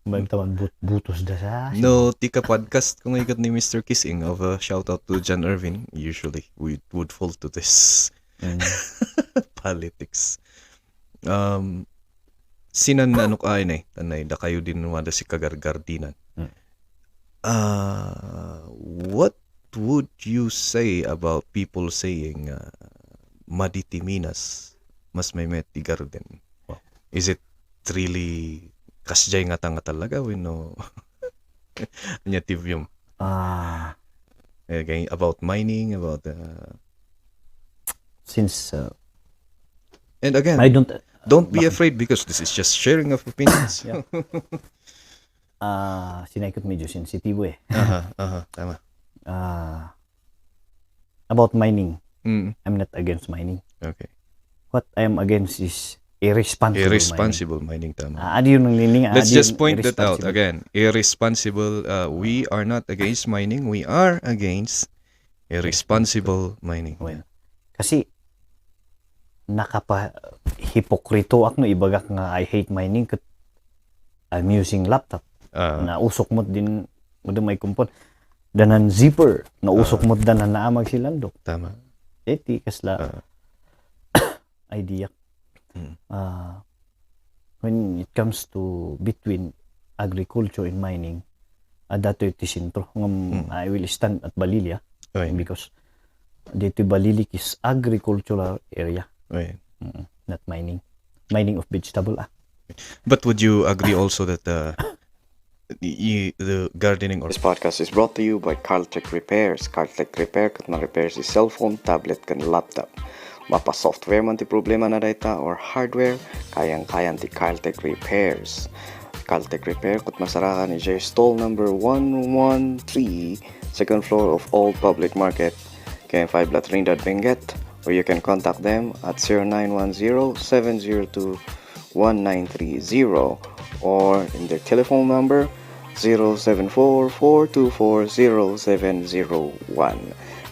Tawan butos da sa. No, tika podcast kung ikat ni Mr. Kissing of a shout out to John Irvin. Usually, we would fall to this politics. Sinan na ano ay na tanay da kayo din wala si kagargardinan. What would you say about people saying maditiminas mas may met di garden? Is it really kasjay nga talaga when no nyativyum about mining about Since and again I don't be afraid because this is just sharing of opinions. Sinaikot medyo sensitibo eh. Tama. About mining. I'm not against mining. Okay. What I am against is irresponsible mining. Tama. Let's just point that out again. Irresponsible. We are not against mining. We are against irresponsible mining. Well, kasi hipokrito ako no ibagak nga I hate mining kat I'm using laptop. Na usok mo din mo may kumpon. Danan zipper na usok mo danan na magsilandok. Tama. Eti kasla idea. When it comes to between agriculture and mining, dato iti sintro. I will stand at Balilia because dito Balilik is agricultural area. Not mining. Mining of vegetable. But would you agree also that the gardening or This podcast is brought to you by Carltech Repairs. Carltech Repair kat ma-repairs si cellphone, tablet, kan laptop. Mapa software man ti problema na data or hardware, kayang-kayan ti Carltech Repairs. Carltech Repair kat masarakan ni stall number 113, second floor of Old Public Market, KM5 La Trinidad, Benguet, or you can contact them at 0910-702-1930 or in their telephone number 074-424-0701.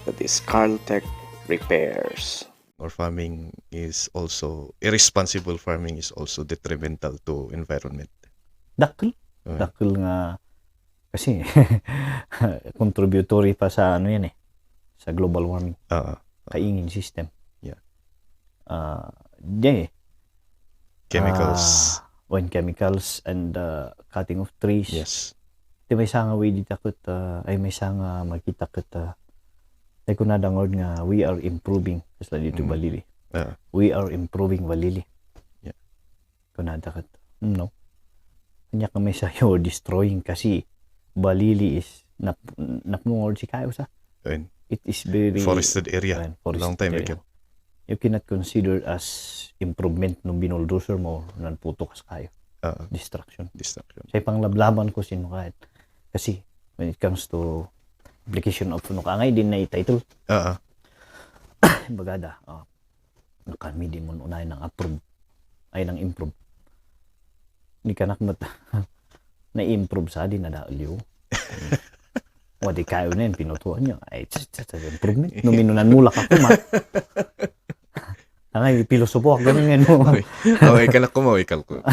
That is Carltech Repairs. Or farming is also irresponsible farming is also detrimental to environment. Dakil nga kasi contributory pa sa ano yan sa global warming. Kaingin system. Chemicals. Chemicals and cutting of trees. Yes. Di may sanga way dita kat ay may sanga makita kat ay kunadangod nga we are improving sa dito Balili. We are improving Balili. Yeah. Kunada kat no. Kanya kami sa you're destroying kasi Balili is napungod si kayo sa. It is very forested area. Long time ago. You cannot consider as improvement nung binuldoser mo nan putok kayo. Distraction. Sa panglablaban ko sino kahit. Kasi when it comes to application of ngay din na title. Bagada. Nakami din mo unay ng approve. Ay nang improve. Ni kanak mat na-improve sa din na daaliw. Wadi kayo na yun, pinutuan niya. Ay, improvement. Numinunan mulak ako, ma. Angay, pilosopo ako, ganun nga mo. Ikal ko.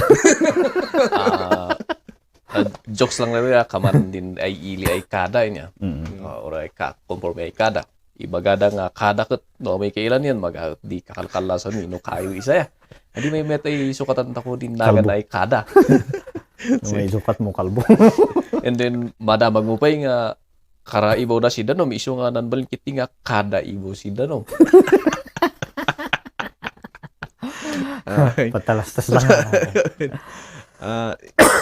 Jokes lang na rin, kaman din ay ili ay kada niya. Or ay conforme ay kada. Ibagada nga kada kat, no, may kailan yan, di kakalkalasan no kayo isa ya. Hindi may metay sukatan tako din naga na ay kada. May sukat mo kalbo. And then, madamag mo pa yung kara ibaw na si Danom, iso nga nanbalin kiti nga kada ibaw si Danom. Patalastas lang.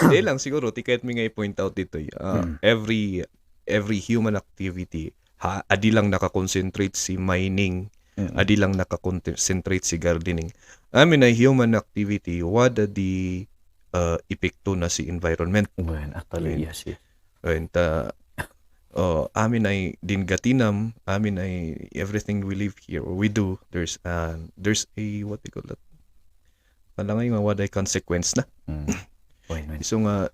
Hindi lang siguro, tikait mi nga i-point out dito. Every human activity, adi lang nakakonsentrate si mining, adi lang nakakonsentrate si gardening. Amin ay human activity, wada di epekto na si environment. Well, actually, yes. Amin ay dingatinam, amin ay everything we live here or we do, there's a what they call that? Palangay nga waday consequence na. So nga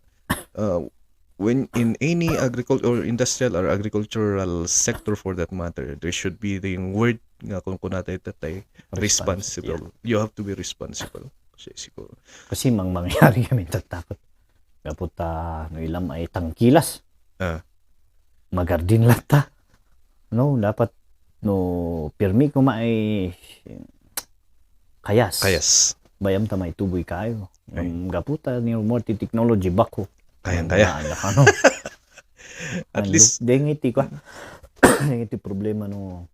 when in any agriculture or industrial or agricultural sector for that matter, there should be the word nga kung kunatay tatay responsible. You have to be responsible. Siguro. Kasi mangyari kami tatakot. Kaputa no ilam ay tangkilas. Ah. Magardin lata. No, dapat no pirmi ko maay kayas. Kayas. Bayam ta may tuboy kayo. Ay. Gaputa ni more technology bako. Kayang-kaya. Ano. At least dengiti ko. Dengiti problema no.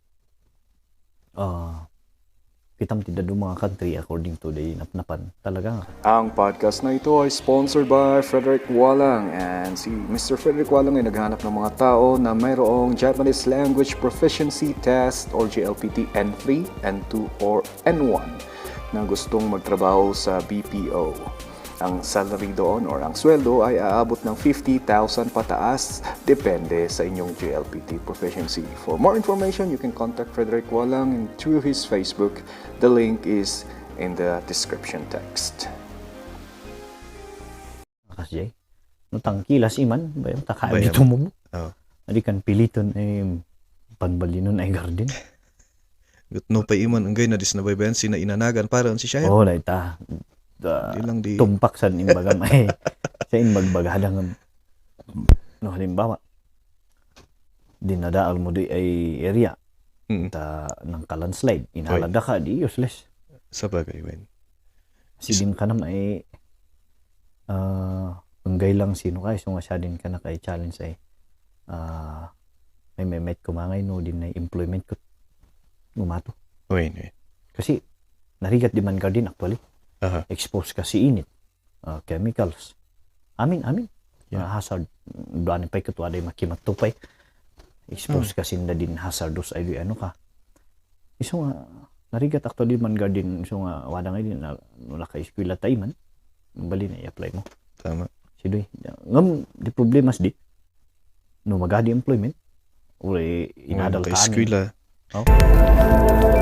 Kitam tidak do mga country according to the napnapan. Talaga. Ang podcast na ito ay sponsored by Frederick Walang, and si Mr. Frederick Walang ay naghanap ng mga tao na mayroong Japanese Language Proficiency Test or JLPT N3, N2, or N1 na gustong magtrabaho sa BPO. Ang salary doon or ang sweldo ay aabot ng 50,000 pataas, depende sa inyong JLPT proficiency. For more information, you can contact Frederick Walang through his Facebook. The link is in the description text. Kasi no tangkilas iman bayam ta kayo Bayam. dito mo. Oh. Adi kan piliton ay panbalinon ay garden. Gut no pa iman ang gay na disnabaybayan sina inanagan para si siya. Oh, laita. Di lang di. Tumpaksan imbaga may sa inbagbagahadang no halimbawa dinadaal mo di ay area ta ng landslide inhalada ka di useless Sa bagay, wen. sidin ka na may unggay lang sino kay so nga siya din ka na kay challenge ay may met kumangay no din na employment ko gumato Wen. kasi narigat di man garden actually. Aha. Expose kasi init, chemicals. Amin. Yeah. Hazard. Doon pa ikaw ay makimatupay. Expose kasi na din hazardous ay ano ka. Iso nga, narigat actually man garden, iso nga, wala nga din, wala ka eskwela tayo man. Bali na i-apply mo. Tama. Sidoy. Ngam, di problemas di. No, magadi employment. Uli, inadal ka. Eskwela. Oh.